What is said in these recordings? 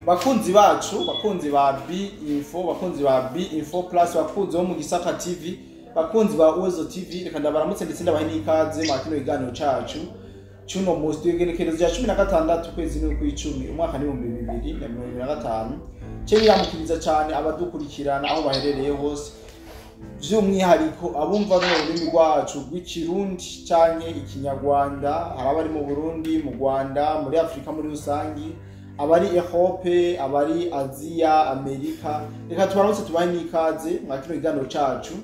Bakunzi bacu, bakunzi ba B Info, bakunzi ba B Info Plus, bakunzi bo mu Gisaka TV, bakunzi ba Uwezo TV, reka ndabaramutse ndetse ndabahe n'ikaze mwa kino kiganiro cacu cuno musi tw'igenekerezo rya 16 ukwezi n'ukw'icumi, umwaka n'2025. Ce biramukiriza cane abadukurikirana aho baherereye hose, vy'umwihariko abumva runo rurimi rwacu rw'Ikirundi canke Ikinyarwanda. Hari abari mu Burundi, mu Rwanda, muri Afurika muri rusangi, abari Europe, abari Aziya, Amerika, reka tubaramutse tubahe n'ikaze mwa kino kiganiro cacu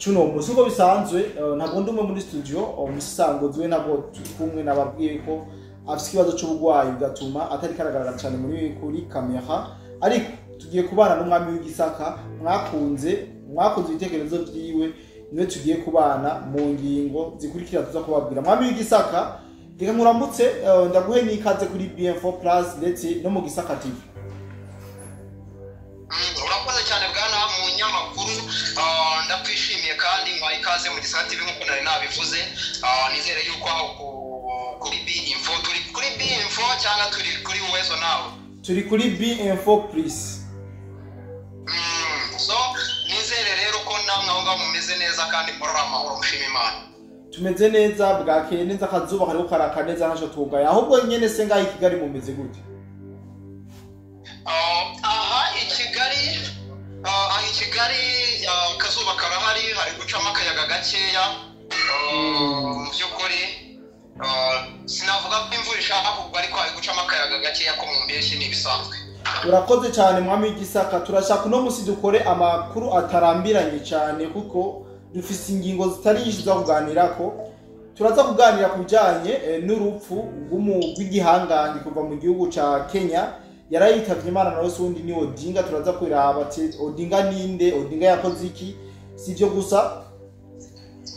cuno musi. Uko bisanzwe, ntabwo ndi umwe muri studio. Umusisangozi we ntabwo turi kumwe, nababwiye ko afise ikibazo c'uburwayi bigatuma atari karagaragara cane muri kuri kamera, ariko tugiye kubana n'umwami w'Igisaka mwakunze ibitekerezo vyiwe, niwe tugiye kubana mu ngingo zikurikira tuza kubabwira. Mwami w'Igisaka, reka nkuramutse, ndaguhe n'ikaze kuri BM4 Plus ndetse no mu Gisaka TV. Urakoze cyane bwana munyamakuru. Ndakwishimiye kandi nkwaye ikaze mu Gisaka TV nk'uko nari nabivuze. Nizere yuko aho kuri B Info, turi kuri B Info cyangwa turi kuri Uwezo nawe? Turi kuri BM4 Plus. So nizere rero ko namwe aho ngaho mumeze neza kandi murora amahoro, mushima Imana. Tumeze neza, bwakeye neza, akazuba kariko karaka neza, ntaco tugaye. Ahubwo nyene se ngaho i Kigali mumeze gute? Aha i Kigali, akazuba karahari, hari gucamo akayaga gakeya. Mu by'ukuri, sinavuga ko imvura ishaka kugwa, ariko hari gucamo akayaga gakeya ko mu mpeshyi, ni ibisanzwe. Urakoze cyane, mwami w'Igisaka. Turashaka uno musi dukore amakuru atarambiranye cyane kuko dufise ingingo zitari nyinshi zo kuganirako. Turaza kuganira ku bijanye n'urupfu rw'igihangange kuva mu gihugu ca Kenya yarayitavye Imana, nawe se uwundi ni Odinga. Turaza kuraba ati Odinga ninde, Odinga yakoze iki. Si ivyo gusa,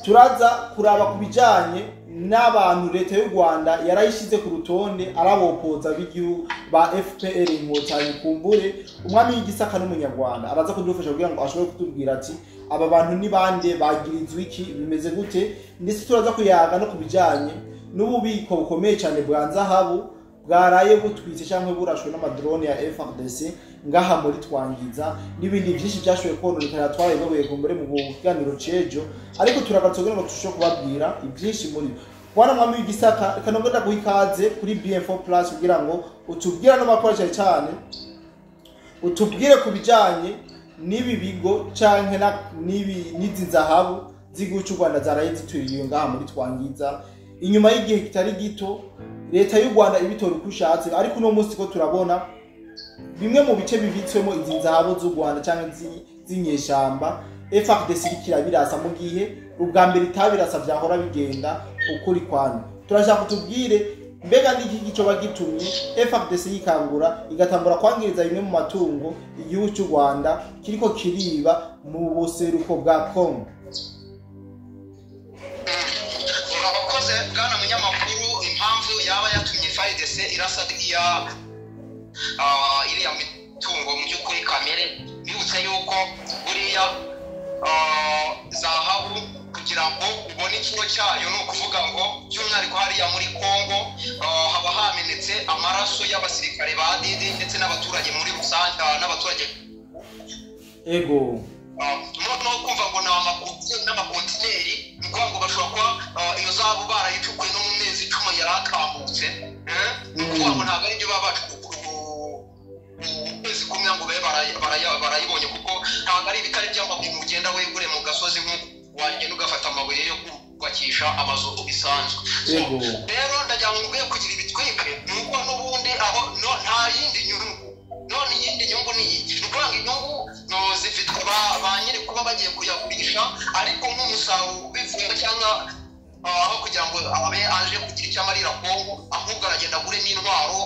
turaza kuraba ku bijanye n'abantu leta y'u Rwanda yarayishize ku rutonde arabopoza b'igihugu ba FPR Inkotanyi. Kumbure umwami w'Igisaka n'Umunyarwanda araza kudufasha kugira ngo ashobore kutubwira ati aba bantu ni bande, bagirizwa iki, bimeze gute. Ndetse turaza kuyaga no ku bijanye n'ububiko bukomeye cyane bwa nzahabu bwaraye butwitse cyangwa burashwe n'amadrone ya FARDC ngaha muri Twangiza, n'ibindi byinshi byashoboye kononekara twarabiboboye kumbure mu kiganiro cejo, ariko turagarutse kugira ngo turusheho kubabwira ibyinshi muri byo. Bwana mwami w'Igisaka, reka nongere ndaguha ikaze kuri BM4 Plus kugira ngo utubwire ano makuru, cyane cyane utubwire ku bijanye n'ibi bigo canke n'izi nzahabu z'igihugu cy'u Rwanda zaraye zituriye ngaha muri Twangiza inyuma y'igihe kitari gito leta y'u Rwanda ibitora uko ishatse. Ariko uno munsi ko turabona bimwe mu bice bibitswemo izi nzahabu z'u Rwanda canke z'inyeshamba FARDC iriko irabirasa, mu gihe ubwa mbere itabirasa vyahora bigenda ukuri kwanya. Turashaka kutubwire mbega n'iki gicoba gitumye FARDC yikangura igatangura kwangiriza bimwe mu matungo igihugu cy'u Rwanda kiriko kiriba mu buseruko bwa Congo. Urakoze bwana munyamakuru. Impamvu yaba yatumye FARDC irasa iya iriya mitungo mu by'ukuri kamere, bibutse yuko buriya zahabu kugira ngo ubone ikiro cyayo, ni ukuvuga ngo by'umwihariko hariya muri Congo, haba hamenetse amaraso y'abasirikare ba Didi ndetse n'abaturage muri rusange, n'abaturage. Noneho kumva ngo ni n'amakontineri, ni ukuvuga ngo bashobora kuba iyo zahabu barayicukuye no mu mezi 10 yari atambutse, eh? Ni ukuvuga ngo ntabwo ari byo baba bacukuye mu kwezi kumwe ngo babe barayibonye, kuko ntabwo ari ibitare by'amabuye mugenda wegure mu gasozi nk'uko wagenda ugafata amabuye yo kubakisha amazu bisanzwe. So, rero ndagira ngo nkwiye kugira ibitwike, ni uko n'ubundi aho no nta yindi nyungu. None iyindi nyungu ni iyi? Ni ukuvuga ngo inyungu no zifitwe ba nyiri kuba bagiye kuyagurisha, ariko nk'umusaruro bivuye cyangwa aho kugira ngo abe aje kugira icyo amarira Kongo, ahubwo aragenda aguremo intwaro,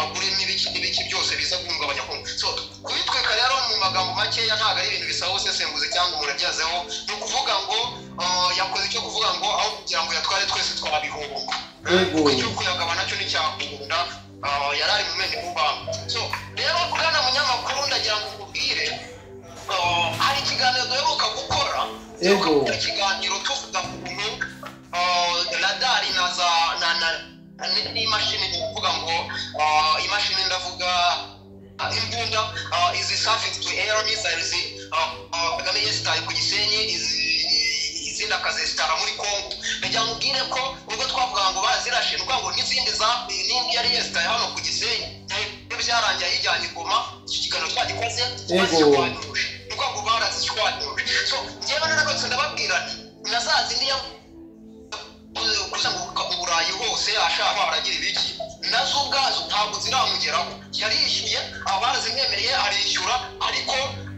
aguremo ibiki n'ibiki byose biza guhungabanya Kongo. So kubitwika rero mu magambo makeya ntabwo ari ibintu bisaba ubusesenguzi cyangwa umuntu abyazeho. Ni ukuvuga ngo yakoze icyo kuvuga ngo aho kugira ngo yatware twese twabihomba, kuko icyo kuyagaba nacyo nticyakunda, yari ari mu menyo y'ubamba. So rero bwana munyamakuru, ndagira ngo nkubwire, hari ikiganiro duheruka gukora, duheruka gukora ikiganiro tuvuga ku kuntu radari na za na na n'imashini, ni ukuvuga ngo imashini ndavuga Imbunda izi surface to air missiles Kagame yesitaye ku Gisenyi, izindi akazesitara muri Kongo. Ndagira ngo ubwire ko ubwo twavuga ngo bazirashe, ni ukuvuga ngo n'izindi za n'indi yari yesitaye hano ku Gisenyi nayo byarangiye ayijyanye i Goma. Icyo kiganiro twagikoze. Bazishwanyuje, ni ukuvuga ngo barazishwanyuje. So njyewe naragarutse ndababwira nti na za zindi kuzenguruka Uburayi hose ashaka aragira ibiki, nazo ubwazo ntabwo ziramugeraho. Yarishyuye, abarazimwemereye arishyura, ariko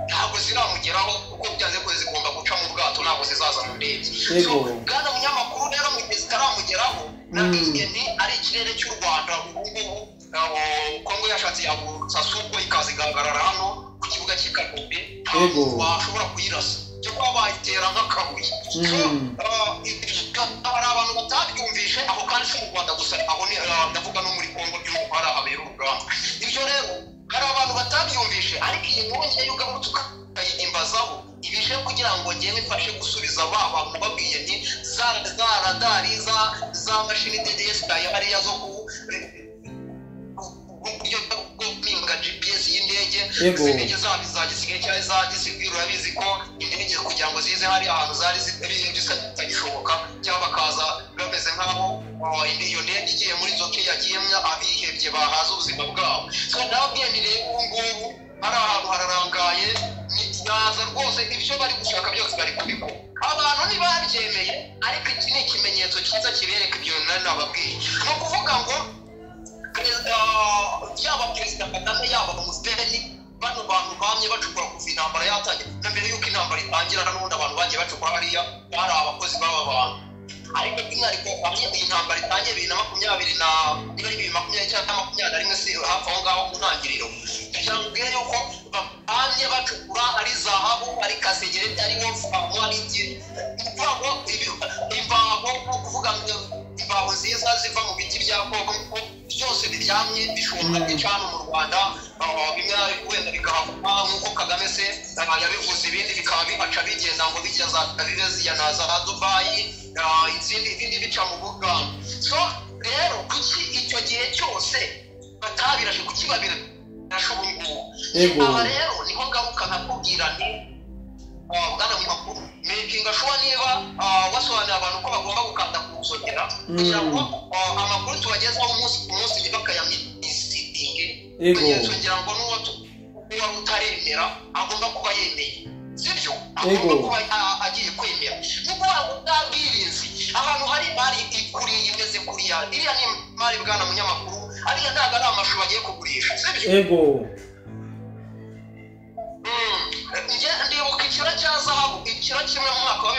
ntabwo ziramugeraho kuko byanze ko zigomba guca mu bwato, ntabwo zizaza mu ndege. So bwana munyamakuru rero, mu gihe zitaramugeraho, nabwiye ni ari ikirere cy'u Rwanda ubu ngubu Kongo yashatse yagurutsa Sukhoi ikaza igahagarara hano ku kibuga cy'i Kanombe, ntabwo washobora kuyirasa cyo kuba bayitera nk'akabuye. So hari abantu batabyumvishe aho, kandi si mu Rwanda gusa, aho ni ndavuga no muri Kongo by'umwihariko hari ahabera urugamba. Ibyo rero hari abantu batabyumvishe, ariko iyi nkuru ngewe ugarutse ukayihimbazaho ibije kugira ngo ngewe mfashe gusubiza ba bantu babwiye nti za radari za mashini DDS hariya zo ku buryo bwo guhinga GPS y'indege, izindege zabo za gisirikare cyangwa iza gisivili. Urabizi ko indege kugira ngo zize hari ahantu zari zitagishoboka, cyangwa bakaza bameze nk'aho iyo ndege igiye muri izo yagiyemo abihebye bahaza ubuzima bwabo. So ndababwiye nti rero ubu ngubu hari ahantu hararangaye, ntiyaza rwose, ibyo bari gushaka byose bari kubikora. Abantu ntibabyemeye, ariko iki ni ikimenyetso cyiza kibereka ibyo nari nababwiye. Ni ukuvuga ngo perezida, yaba Perezida Kagame, yaba Museveni, bano bantu bamye bacukura kuva intambara yatangira, na mbere y'uko intambara itangira n'ubundi abantu bagiye bacukura hariya bari abakozi b'aba bantu. Ariko by'umwihariko aho iyi ntambara itangiye 2020 na niba ari 2020 cyangwa 21, si hafi aho ngaho ku ntangiriro, kugira ngo ubwire yuko bamye bacukura ari zahabu, ari kasegereti, ari wolfram, ari iki, ni ukuvuga ngo imbaho, ni ukuvuga ngo imbaho nziza ziva mu biti bya Kongo byose biryamye bishobora bicana mu Rwanda, bimwe wenda bikahava nk'uko Kagame se yabivuze, ibindi bikaba bihaca bigenda ngo bijya za bibe zijya na za Dubayi, izindi ibindi bica mu Buganda. So rero kuki icyo gihe cyose batabirashe? Kuki babirashe ubu ngubu? Aba rero niho ngaruka nkakubwira nti bwana munyamakuru, making sure niba wasobanurira abantu ko bagomba gukanda ku nzogera kugira ngo amakuru tubagezaho umunsi ku munsi ntibakayamisitinge. Ibimenyetso ngira ngo n'uwo wari utaremera agomba kuba yemeye, sibyo? Agomba kuba agiye kwemera. Ni ukuvuga ngo bwa bwirinzi ahantu hari imari kuriya imeze kuriya, iriya ni imari bwana munyamakuru, ariya ntabwo ari amashu bagiye kugurisha, sibyo? Ndibuka ikiro cya zahabu, ikiro kimwe mu mwaka wa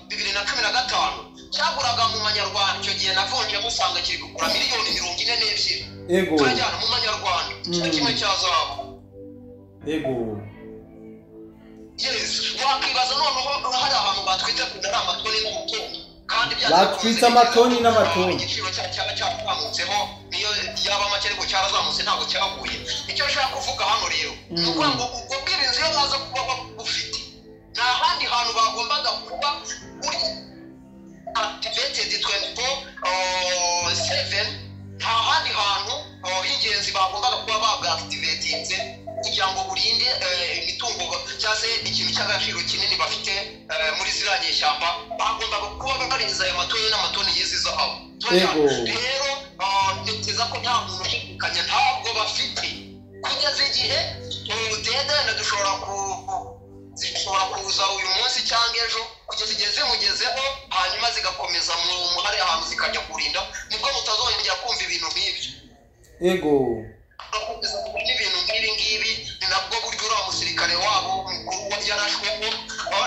2015 cyaguraga mu manyarwanda, icyo gihe navunjemo usanga kiri kugura miliyoni 42. Turajyana mu manyarwanda, ikiro kimwe cya zahabu. Yes, wakwibaza noneho hari ahantu batwite kujya ari amatoni n'amatoni, kandi Batwitse amatoni n'amatoni. Igiciro cyaba cyarazamutseho, niyo yaba make ariko cyarazamutse, ntabwo cyaguye. Icyo nshaka kuvuga hano rero ni ukuvuga ngo ubwo bwirinzi iyo baza kuba bufite, nta handi hantu bagombaga kuba uri activated 24/7, nta handi hantu h'ingenzi bagombaga kuba babwactivatinze kugira ngo burinde imitungo cyangwa se ikintu cy'agaciro kinini bafite muri ziriya nyeshyamba. Bagombaga kuba barinze ayo matoni n'amatoni y'izi zahabu. Rero ntekereza ko nta muntu ushidikanya, ntabwo bafite kugeza igihe dede dushobora ku zishobora kuza uyu munsi cyangwa ejo, kugeza igihe zimugezeho, hanyuma zigakomeza mu hari ahantu zikajya kurinda, nibwo mutazongera kumva ibintu nk'ibyo. N'ibintu nk'ibi ngibi, ni nabwo buryo uriya musirikare wabo mukuru yarashweho,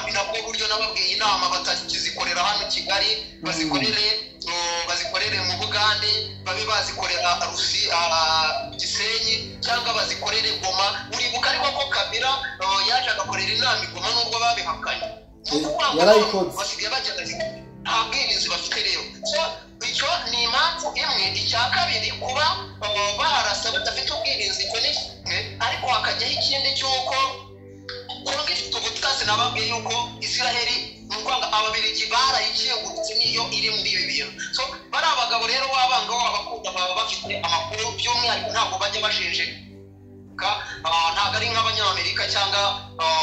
ni nabwo buryo nababwiye inama batakizikorera hano i Kigali, bazikorere mu Bugande, babe bazikorera Rusi Gisenyi cyangwa bazikorere Goma. Uribuka ariko ko Kabila yaje agakorera inama i Goma nubwo babihakanye. Ni ukuvuga ngo Yarayikoze. basigaye bagenda nta bwirinzi bafite rero. So icyo ni impamvu imwe. Icya kabiri, kuba baharasa badafite ubwirinzi, icyo ni kimwe, ariko hakajyaho ikindi cy'uko Kongo ifite ubutasi. Nababwiye yuko Israheli, ni ukuvuga ngo Ababiligi barayikingurutse, niyo iri muri ibi bintu. So bari abagabo rero, wabanga wabakunda, baba bafite amakuru, by'umwihariko ntabwo bajya bashinje. Ntabwo ari nk'abanyamerika cyangwa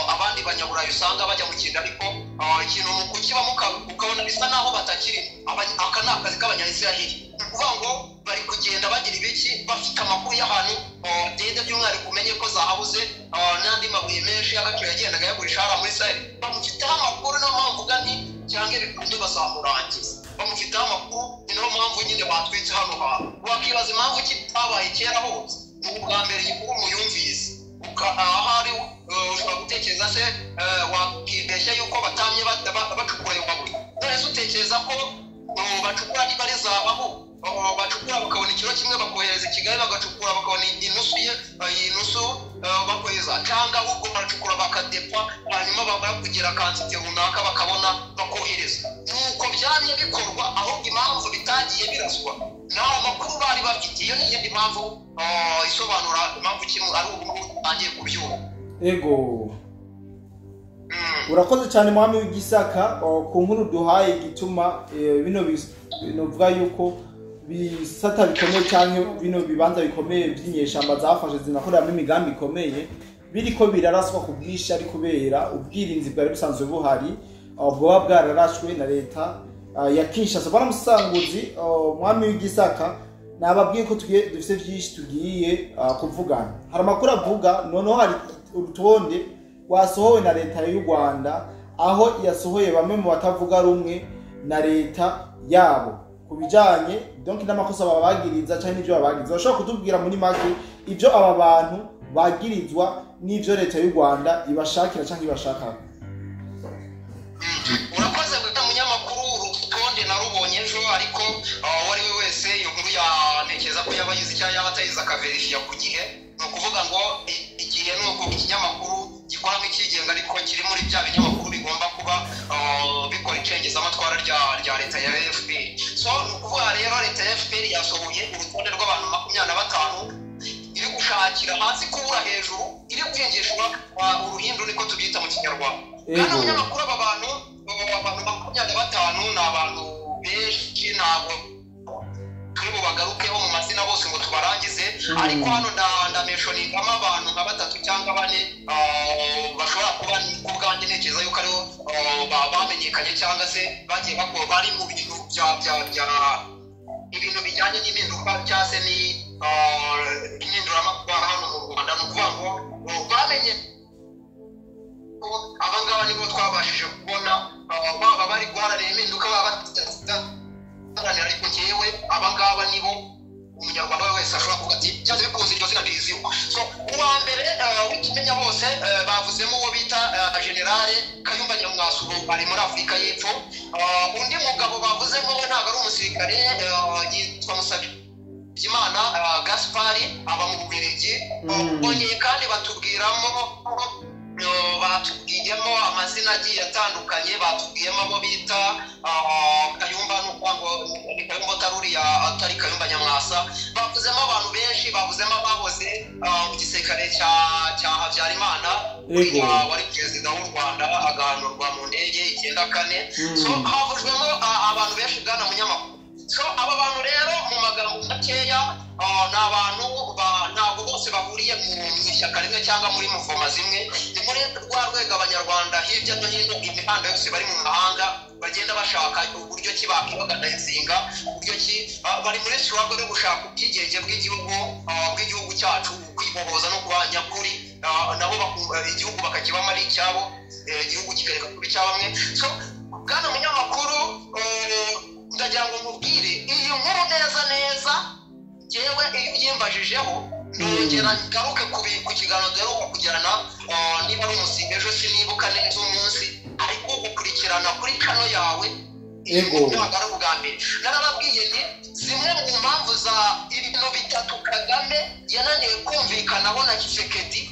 abandi banyaburayi usanga bajya mu kintu, ariko ikintu mu kukibamo ukabona bisa naho batakiri. Aka ni akazi k'abanya-Israheli. Ni ukuvuga ngo bari kugenda bagira ibiki, bafite amakuru y'ahantu dede, by'umwihariko umenye ko zahabuze n'andi mabuye menshi y'agaciro yagendaga yagurisha hariya muri Israheli. Bamufiteho amakuru, niyo mpamvu mvuga nti cyangwa ibikunde bazamurangiza. Bamufiteho amakuru, ni nayo mpamvu nyine batwitse hano hantu. Wakibaza impamvu kitabaye kera hose. Ni ubwa mbere igikuru muyumvise. Ahari ushobora gutekereza se, wakibeshya yuko batamye bacukura ayo mabuye. None se utekereza ko bacukura niba ari zahabu, bacukura bakabona ikiro kimwe bakohereza i Kigali, bagacukura bakabona inusu ye, inusu bakohereza, cyangwa ahubwo baracukura bakadepa, hanyuma bamara kugira quantité runaka bakabona bakohereza? Nuko byamye bikorwa. Ahubwo impamvu bitagiye biraswa, nta makuru bari bafite. Iyo ni iyindi mpamvu isobanura impamvu kimwe ari ubu ngubu utangiye kubyumva. Ego. Urakoze cyane, mwami w'Igisaka, ku nkuru duhaye igituma bino binovuga yuko bisata bikomeye cyangwa bino bibanza bikomeye by'inyeshamba zafashe zinakoreramo imigambi ikomeye biriko biraraswa ku bwinshi, ari kubera ubwirinzi bwari busanzwe buhari bwoba bwararashwe na leta ya Kinshasa. Bwana Musanguzi, mwami w'Igisaka, nababwiye ko tugiye dufite byinshi tugiye kuvugana. Hari amakuru avuga noneho hari urutonde rwasohowe na leta y'u Rwanda, aho yasohoye bamwe mu batavuga rumwe na leta yabo ku bijanye donc n'amakosa babagiriza cyangwa n'ibyo babagiriza. Bashobora kutubwira muri make ibyo aba bantu bagirizwa n'ibyo leta y'u Rwanda ibashakira cyangwa ibashaka? Urakoze guta munyamakuru. Urutonde narubonye ejo, ariko uwo ari we wese iyo nkuru yantekereza ko yaba yize cyangwa yaba atayize akaverifiya ku gihe. Ni ukuvuga ngo igihe ni uko ikinyamakuru gikora nk'ikigenga, ariko kiri muri bya binyamakuru bigomba kuba bikora icengezamatwara rya leta ya FPR. So ni ukuvuga rero leta ya FPR yasohoye urutonde rw'abantu 25 iri gushakira hasi kubura hejuru, iri kwingishwa uruhindu, niko tubyita mu Kinyarwanda. Kandi umunyamakuru, aba bantu, abantu 25 ni abantu benshi, ntabwo turi bubagarukeho mu mazina bose ngo tubarangize, ariko hano ndamentioningamo abantu nka batatu cyangwa bane bashobora kuba ku bwanjye ntekereza yuko aribo bamenyekanye cyangwa se bagiye bakora, bari mu bintu bya ibintu bijyanye n'impinduka cyangwa se ni impinduramatwara hano mu Rwanda. Ni ukuvuga ngo bamenye aba ngaba nibo twabashije kubona, baba bari guharanira impinduka, baba bataziharanira, ariko njyewe aba ngaba nibo umunyarwanda wese ashobora kuvuga ati byanze bikunze iryo zina ririziho. So uwa mbere w'ikimenya bose bavuzemo uwo bita Generale Kayumba Nyamwasa, ubu ari muri Afurika y'Epfo. Undi mugabo bavuzemo we ntabwo ari umusirikare, yitwa Musabyimana Gaspari, aba mu Bubiligi. Bongeye kandi batubwiramo, batubwiyemo amazina agiye atandukanye, batubwiyemo abo bita Kayumba, ni ukuvuga ngo ni Kayumba utari uriya, atari Kayumba Nyamwasa. Bavuzemo abantu benshi, bavuzemo abahoze mu gisirikare cya Habyarimana, uriya wari perezida w'u Rwanda agahanurwa mu ndege 94. So havuzwemo abantu benshi, bwana munyamakuru. So aba bantu rero mu magambo makeya ni abantu ntabwo bose bahuriye mu ishyaka rimwe cyangwa muri mouvement zimwe. Ni muri rwa rwego abanyarwanda hirya no hino imihanda yose bari mu mahanga bagenda bashaka uburyo ki bakiorganizinga, uburyo ki bari muri struggle yo gushaka ubwigenge bw'igihugu cyacu, kwibohoza no kuba nyakuri, nabo igihugu bakakibamo ari icyabo, igihugu kikareka kuba icya bamwe. So bwana munyamakuru, ndagira ngo nkubwire iyi nkuru neza neza. Njyewe iyo uyimbajijeho nongera ngaruke ku kiganiro duheruka kugirana, niba ari umusinga ejo sinibuka neza umunsi, ariko gukurikirana kuri channel yawe iyi nkuru ntabwo ari ubwa mbere. Narababwiye nti zimwe mu mpamvu za ibintu bitatu Kagame yananiwe kumvikanaho na Tshisekedi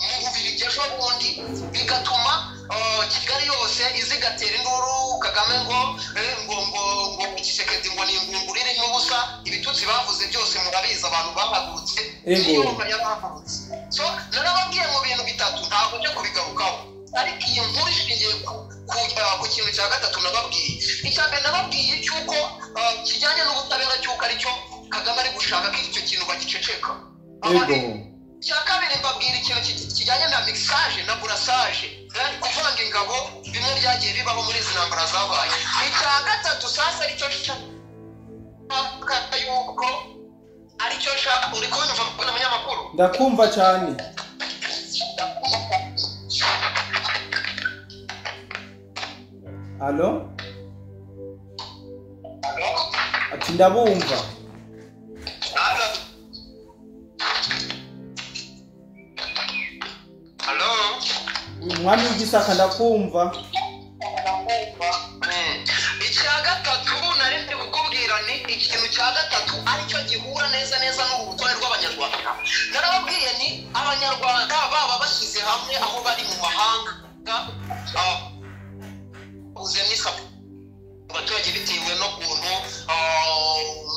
mu Bubiligi ejo bundi, bigatuma Kigali yose izigatera induru Kagame ngo ngo ngo ngo Tshisekedi ngo ni ingunguru irimo ubusa. Ibitutsi bavuze byose murabizi, abantu bahagurutse, niyo yarahagurutse. So narababwiye mu bintu bitatu, ntabwo njya kubigarukaho, ariko iyi nkuru ishingiye ku kintu cya gatatu nababwiye. Icya mbere nababwiye cy'uko kijyanye n'ubutabera, cy'uko aricyo Kagame ari gushaka ko icyo kintu bagiceceka. Icya kabiri, mbabwira ikintu kijyanye na mixage na brassage, kuvanga ingabo, bimwe byagiye bibaho muri izi ntambara zabaye. Icya gatatu sasa, aricyo nshaka yuko, aricyo nshaka, uri kunyumva, mbona umunyamakuru? Ndakumva cyane. Allo? Ati ndabumva. Allo? Allo? Umwami w'Igisaka, ndakumva. Icya gatatu nari ndi kukubwira ni ikintu cya gatatu, aricyo gihura neza neza n'ubu rutonde rw'Abanyarwanda. Narababwiye ni Abanyarwanda baba bashyize hamwe aho bari mu mahanga, uze n'isapu abaturage, bitewe n'ukuntu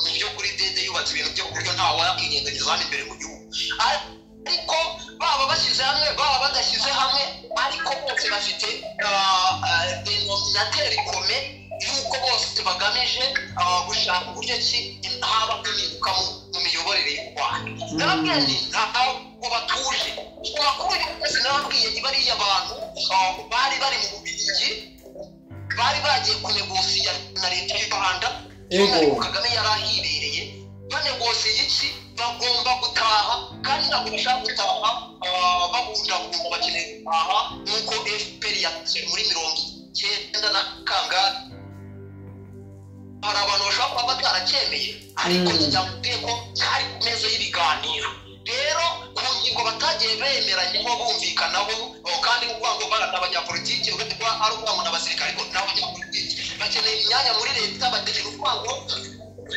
mu by'ukuri Dede yubatse ibintu byo ku buryo ntawe yakirengagiza hano imbere mu gihugu. Ariko baba bashyize hamwe, baba badashyize hamwe, ariko bose bafite dénominateur commun y'uko bose bagamije gushaka uburyo ki haba impinduka mu miyoborere y'u Rwanda. Narabwiye nti ntabwo batuje. Ku makuru yose narabwiye ni bariya bantu bari bari mu Bubiligi, bari bagiye kunegosiya na leta y'u Rwanda. By'umwihariko Kagame yari ahibereye. Banegosiye iki? Bagomba gutaha, kandi ntabwo bashaka gutaha babundabunda. Bakeneye gutaha nk'uko FPR yatse muri 90 na kangahe. Hari abantu bashobora kuba bataracyemeye, ariko njyambwiye ko cyari ku meza y'ibiganiro. Rero ku ngingo batagiye bemeranyaho, bumvikanaho, kandi ni ukuvuga ngo bara abanyapolitiki, uretse kuba ari ukuvuga ngo ni abasirikare, ariko ni abanyapolitiki bakeneye imyanya muri leta, bakeneye ukuvuga ngo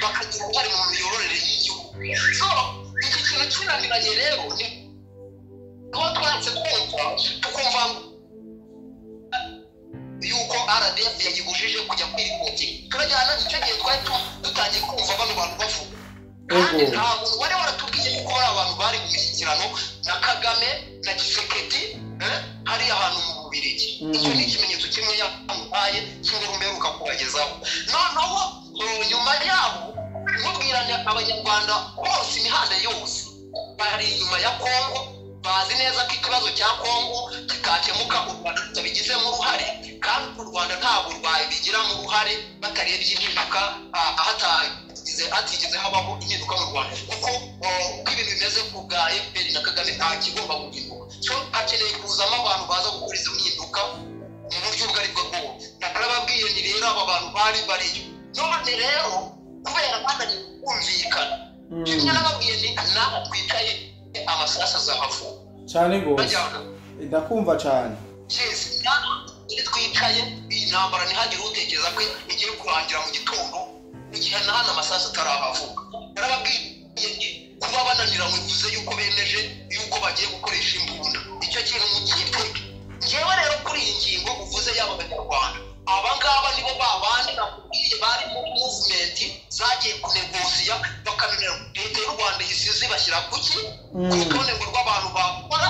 bakagira uruhare mu miyoborere y'igihugu. So iki kintu kinaniranye rero, ni tuba twanze kumva, tukumva yuko RDF yayibujije kujya kwiripoti. Turajyana icyo gihe twari dutangiye kumva bano bantu bavuga, kandi nta muntu wari waratubwiye yuko hari abantu bari mu mishyikirano na Kagame na Tshisekedi, hariya hantu mu Bubiligi. Icyo ni ikimenyetso kimwe yamuhaye cy'inkuru mperuka kubagezaho. Noneho nyuma yaho mubwirane, Abanyarwanda bose imihanda yose bari inyuma ya Kongo, bazi neza ko ikibazo cya Kongo kitakemuka u Rwanda rutabigizemo uruhare, kandi u Rwanda ntabwo rwabigiramo uruhare batarebye impinduka, hatigeze habaho impinduka mu Rwanda, kuko uko ibintu bimeze ku bwa FPR na Kagame, nta kigomba guhinduka. So hakeneye kuzamo abantu baza gukora izo mpinduka mu buryo ubwo aribwo bwose. Narababwiye ni rero aba bantu bari bariyo. None rero kubera bananiwe kumvikana, kimwe nababwiye ni naho twicaye amasasu azahavuka. Cyane rwose. Bajyana. Ndakumva cyane. Yes, iyo twicaye iyi ntambara, ntihagire utekereza ko igiye kurangira mu gitondo igihe na hano amasasu atarahavuka. Narababwiye nti kuba bananiranywe bivuze yuko bemeje yuko bagiye gukoresha imbunda. Icyo kintu mukitege. Ngewe rero kuri iyi ngingo uvuze yaba Abanyarwanda, aba ngaba nibo babandi nakubwiye bari muri movement zagiye kunegosiya bakananira. Leta y'u Rwanda isize bashyira kuki ku rutonde ngo rw'abantu bakora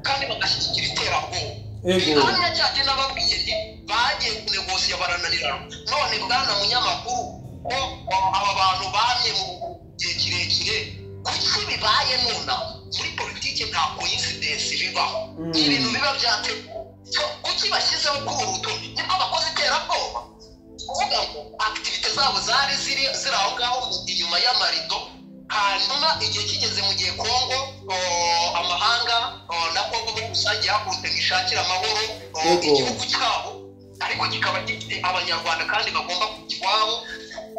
kandi bagashyigikira iterabwoba. Bihamya cyane nababwiye nti bagiye kunegosiya barananirana. None bwana munyamakuru, ko aba bantu bamye mu gihe kirekire, kuki bibaye nonaha? Muri politiki nta coincidence bibaho, ni ibintu biba byateguwe. So kuki bashyizeho kuri uru rutonde? Nibwo bakoze iterabwoba, kuvuga ngo activité zabo zari ziri aho ngaho inyuma y'amarido, hanyuma igihe kigeze, mu gihe Kongo, amahanga na Kongo muri rusange yahagurutse ngo ishakire amahoro igihugu cyabo, ariko kikaba gifite Abanyarwanda kandi bagomba kujya iwabo.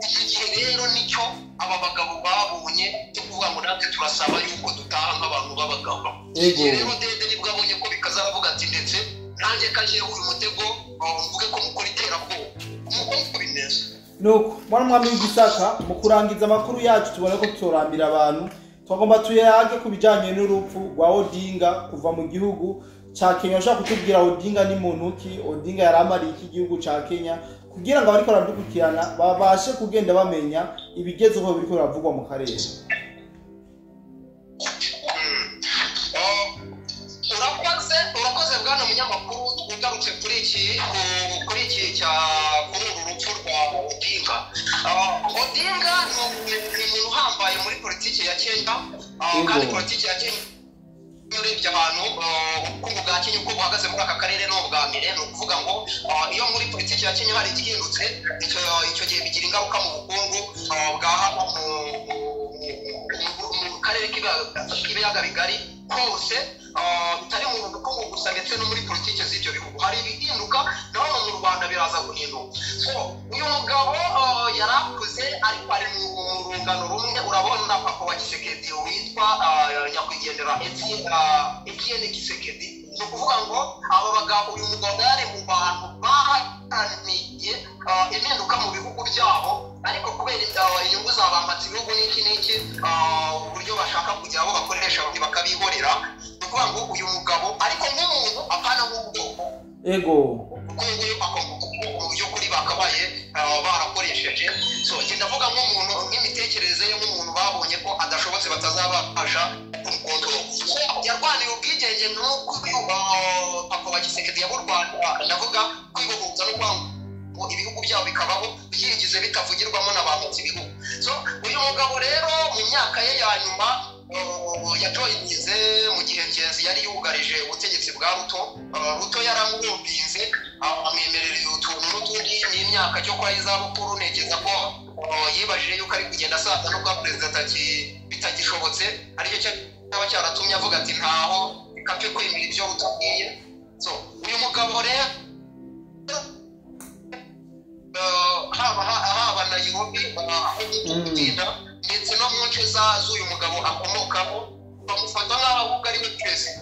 Iki gihe rero nicyo aba bagabo babonye cyo kuvuga ngo natwe turasaba yuko dutaha nk'abantu b'abagabo. Iki gihe rero Dede nibwo abonye ko bikazavuga ati ndetse nanjye kajeho uyu mutego, mvuge ko mukora iterabwoba, nuko niko bimeze. Nuko mwana mwami w'Igisaka, mu kurangiza amakuru yacu, tubona ko tutorambira abantu, twagomba tuyage ku bijyanye n'urupfu rwa Odinga kuva mu gihugu ca Kenya. Ushobora kutubwira Odinga ni muntu ki? Odinga yari amariye iki gihugu ca Kenya, kugira ngo abariko baradukurikirana babashe kugenda bamenya ibigezweho biriko biravugwa mu karere? Urakoze, urakoze bwana munyamakuru. Ugarutse kuri iki cya kuri uru rupfu rwa Odinga. Odinga ni umuntu uhambaye muri politiki ya Kenya, kandi politiki ya Kenya Urebye ahantu ubukungu bwa Kenya uko buhagaze muri aka karere ni ubwa mbere. Ni ukuvuga ngo iyo muri politiki ya Kenya hari igihindutse, icyo gihe bigira ingaruka mu bukungu bwa hano mu karere k'ibiyaga bigari kose, bitari mu bukungu gusa, ndetse no muri politiki z'ibyo bihugu hari ibihinduka. Naho mu Rwanda biraza guhinduka. So uyu mugabo yari akuze, ariko ari mu rungano rumwe. Urabona papa wa Tshisekedi witwa nyakwigendera Etienne Tshisekedi, ni ukuvuga ngo aba bagabo, uyu mugabo yari mu bantu baharaniye impinduka mu bihugu byabo, ariko kubera inyungu za ba mpatse ibihugu n'iki n'iki, uburyo bashaka kugira abo bakoresha bakabihorera. Ni ukuvuga ngo uyu mugabo, ariko nk'umuntu, apana nk'ubwoko, kuko uyu nguyu akomoka mu by'ukuri bakabaye barakoresheje. So njye ndavuga nk'umuntu, nk'imitekerereze ye, nk'umuntu babonye ko adashobotse, batazabasha kumukontorora. Yarwaniye ubwigenge n'uko uyu papa wa Tshisekedi yaburwanya, ndavuga kwibohoza no kwanga ngo ibihugu byabo bikabaho byigize bitavugirwamo na ba ibihugu. So uyu mugabo rero mu myaka ye ya nyuma yajoyininze mu gihe Ngenzi yari yugarije ubutegetsi bwa Ruto. Ruto yaramwumvinze, amwemerera utuntu n'utundi n'imyaka cyo kwa y'izabukuru. Ntekereza ko yibajije yuko ari kugenda asaza no kuba perezida bitagishobotse, aricyo cyaba cyaratumye avuga ati ntaho kapfe kwemera ibyo Ruto abwiye. So uyu mugabo rero, haba Nairobi aho kugenda, ndetse no mu nce z'uyu mugabo akomokamo, bamufata nk'aho ahubwo ari we perezida.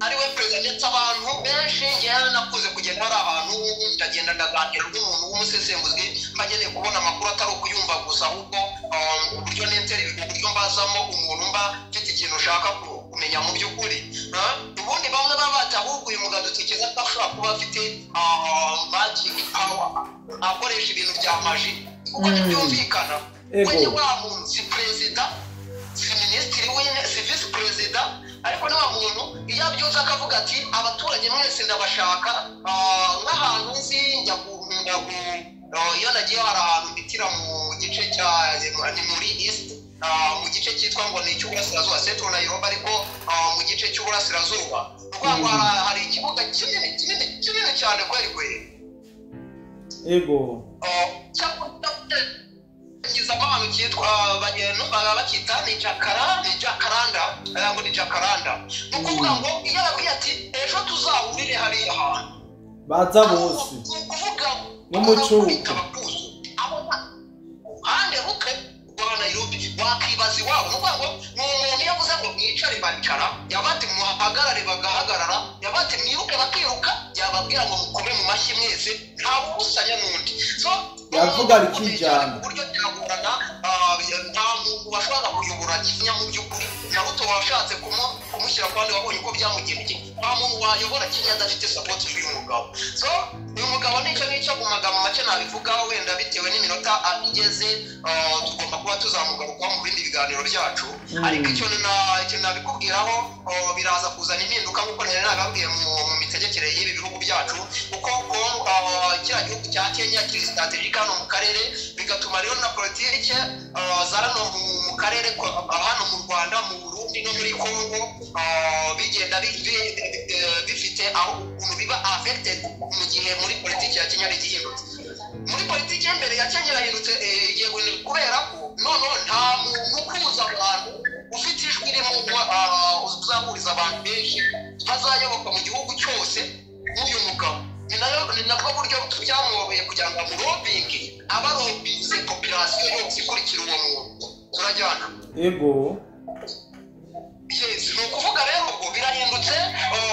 Ari we perezida. Ndetse abantu benshi, ngewe nakuze kugenda hari ahantu ndagenda ndaganira n'umuntu w'umusesenguzi, mba nkeneye kubona amakuru atari ukuyumva gusa, ahubwo uburyo nenteri, uburyo mbazamo umuntu, mba mfite ikintu ushaka kumenya mu by'ukuri. Ubundi bamwe baba bati ahubwo uyu mugabo dutekereza ko ashobora kuba afite magic power, akoresha ibintu bya magie, kuko ntibyumvikana. We ni wa muntu, si perezida, si minisitiri w'intebe, si visi perezida, ariko ni wa muntu iyo abyutse akavuga ati abaturage mwese ndabashaka. Nk'ahantu nzi njya iyo nagiye hari ahantu mbitira mu gice cya, ni muri East, mu gice cyitwa ngo ni icy'uburasirazuba, Central Nairobi, ariko mu gice cy'uburasirazuba. Ni ukuvuga ngo hari ikibuga kinini kinini kinini cyane kweri kweri. Cyangwa ahantu cyitwa baba bakita ni Jakara, ni Jakaranda, ngo ni Jakaranda. Ni ukuvuga ngo iyo ababwiye ati ejo tuzahurire hariya hantu, baza bose. Ni ukuvuga N'umucuko. Ruhande ruke rwa Nairobi wakibaza iwabo. Ni ukuvuga ngo ni umuntu iyo avuze ngo mwicare baricara, yaba ati muhagarare bagahagarara, yaba ati mwiruke bakiruka, yababwira ngo mukome mu mashyi mwese, ntawe ubusanya n'undi. So Yavuga rikijyana. ku buryo byagorana, nta muntu washobora kuyobora Kenya mu by'ukuri. Na Ruto washatse kumushyira ku bandi, wabonye uko byamugendekeye. Nta muntu wayobora Kenya adafite support y'uyu mugabo. So uyu mugabo nicyo nicyo mu magambo make nabivugaho. Wenda bitewe n'iminota igeze, tugomba kuba tuzamugarukaho mu bindi biganiro byacu. Ariko icyo nabikubwiraho, biraza kuzana impinduka nk'uko nari nababwiye mu mitegekere y'ibi bihugu byacu, kuko kiriya gihugu cya Kenya kiri strategic hano mu karere, bigatuma rero na politike za hano mu karere, hano mu Rwanda, mu Burundi no muri Congo, bigenda bifite aho ukuntu biba affected mu gihe muri politiki ya Kenya rigihindutse. Muri politiki y'imbere ya Kenya irahindutse, igiye guhinduka, kubera ko noneho nta muntu ukuza abantu ufite ijwi ririmo uzahuriza abantu benshi bazayoboka mu gihugu cyose nk'uyu mugabo. Ni nayo, ni nabwo buryo byamworoheye kugira ngo amurobinge, abarobinze population yose ikurikira uwo muntu. Turajyana? Ego. Yes, ni ukuvuga rero ubwo birahindutse.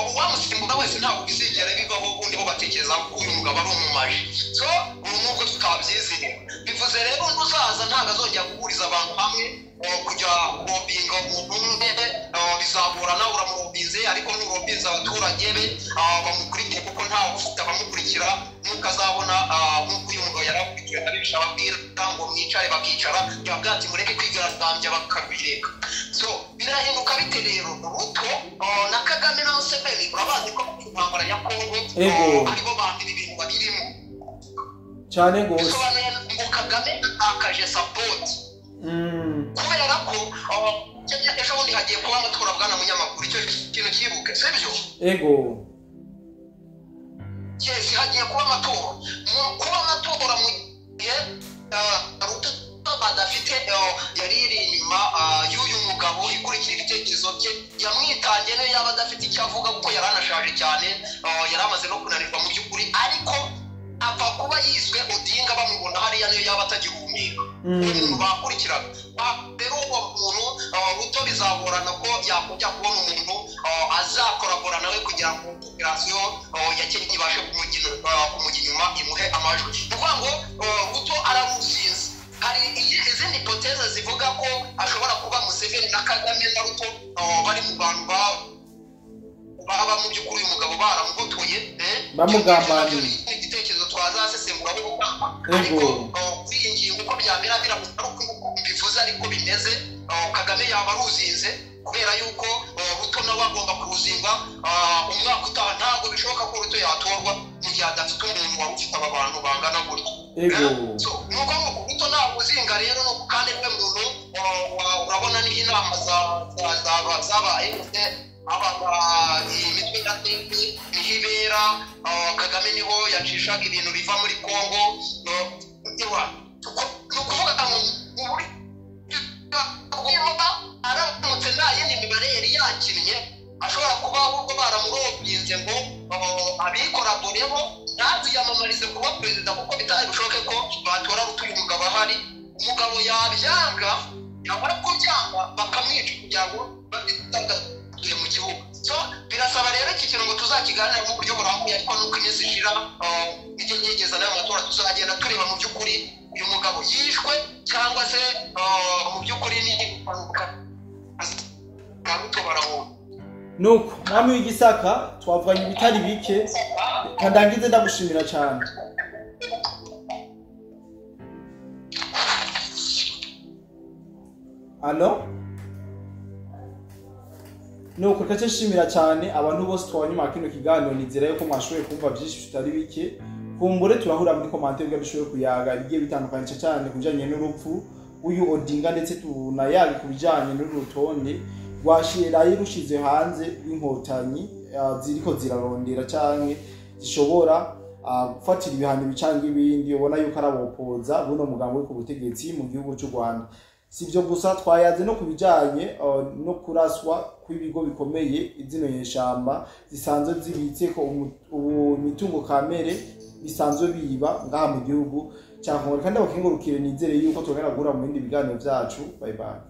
Uwamusimbura wese ntabwo bizigera bibaho. Ubundi bo batekereza ko uyu mugabo ari umumaji. So ubu nk'uko tutabyizeye, bivuze rero undi uzaza ntabwo azongera guhuriza abantu hamwe, kujya kurobinga umuntu umwe bizagorana. Uramurobinze, ariko nturobinze abaturage be bamukurikiye, kuko ntawe ufite abamukurikira nk'uko azabona, nk'uko uyu mugabo yarakurikiwe abibisha, ababwira ngo mwicare bakicara, yababwira ati mureke kwigaragambya bakabireka. So birahinduka bite rero? Ruto na Kagame na Museveni, urabazi ko intambara ya Kongo aribo bantu ibi bintu babirimo. Cyane gose. Bisobanuye ngo Kagame atakaje support, kubera ko Kenya ejo bundi hagiye kuba amatora, bwana munyamakuru, icyo kintu cyibuke, sibyo? Ego. Yes, hagiye kuba amatora. Mu kuba amatora mu gihe Ruto adafite yari iri inyuma y'uyu mugabo ikurikira ibitekerezo bye, yamwitangiye, niyo yaba adafite icyo avuga, kuko yari anashaje cyane, yari amaze no kunanirwa mu by'ukuri, ariko apfa kuba yiswe Odinga bamubona hariya, niyo yaba atagihumeka, umuntu bakurikiraga. Rero uwo muntu Ruto bizagorana ko yakujya kubona umuntu azakorabora nawe kugira ngo operasiyo ya Kenya ibashe kumujya inyuma, imuhe amajwi. Ni ukuvuga ngo Ruto araruzinze. Hari izindi hypothèse zivuga ko ashobora kuba Museveni na Kagame na Ruto bari mu bantu baba mu by'ukuri uyu mugabo baramugotoye, bamugambaniye. Igitekerezo twazasesengura ubutaha, ariko kuri iyi ngingo uko byamera biramutse ari uko mbivuze ariko bimeze, Kagame yaba aruzinze, kubera yuko Ruto nawe agomba kuruzinga umwaka utaha. Ntabwo bishoboka ko Ruto yatorwa mu gihe adafite umuntu wari ufite aba bantu bangana gutya. Ni uko Ruto ntabwo uzinga rero, kandi niwe muntu urabona niho inama zabaye, aba imitwe ya TP niho ibera, Kagame niho yacishaga ibintu biva muri Kongo. Ni ukuvuga ngo aramutse nta yindi mibare yari yakinnye, ashobora kuba ahubwo baramurobinze ngo abikoraboreho ntaziyamamarize kuba perezida, kuko bitari bushoboke ko batora Ruto uyu mugabo ahari. Umugabo yabyanga, yamara kubyanga bakamwica kugira ngo babitagaduye mu kibuga. So birasaba rero iki kintu ngo tuzakiganire mu buryo burambuye, ariko nuko iminsi ishira ijye nyegeza n'ayo matora, tuzagenda tureba mu by'ukuri uyu mugabo yishwe cyangwa se mu by'ukuri ni impanuka. Nuko mwami w'Igisaka, twavuganye ibitari bike, kandangize ndagushimira cyane. Allo? Nuko reka nshimira cyane abantu bose twabonye kino kiganiro, nizera yuko mwashoboye kumva byinshi bitari bike. Kumbure turahura muri commentaire kugira dushoboye kuyaga ibigiye bitandukanye cyane ku bijyanye n'urupfu uyu Odinga, ndetse tunayaga ku bijyanye n'urutonde rwashiraye rushize hanze rw'inkotanyi ziriko zirarondera canke zishobora gufatira ibihano bicanga ibindi, ubona yuko arabopoza buno mugambo ku butegetsi mu gihugu cy'u Rwanda. Sivyo gusa, twayaze no kubijanye no kuraswa kw'ibigo bikomeye izino nyeshamba zisanzwe zibitse ko imitungo kamere bisanzwe biba ngaha mu gihugu cya Kongo. Kandi abakengurukire, nizere yuko tugera guhura mu bindi biganiro byacu. Bye bye.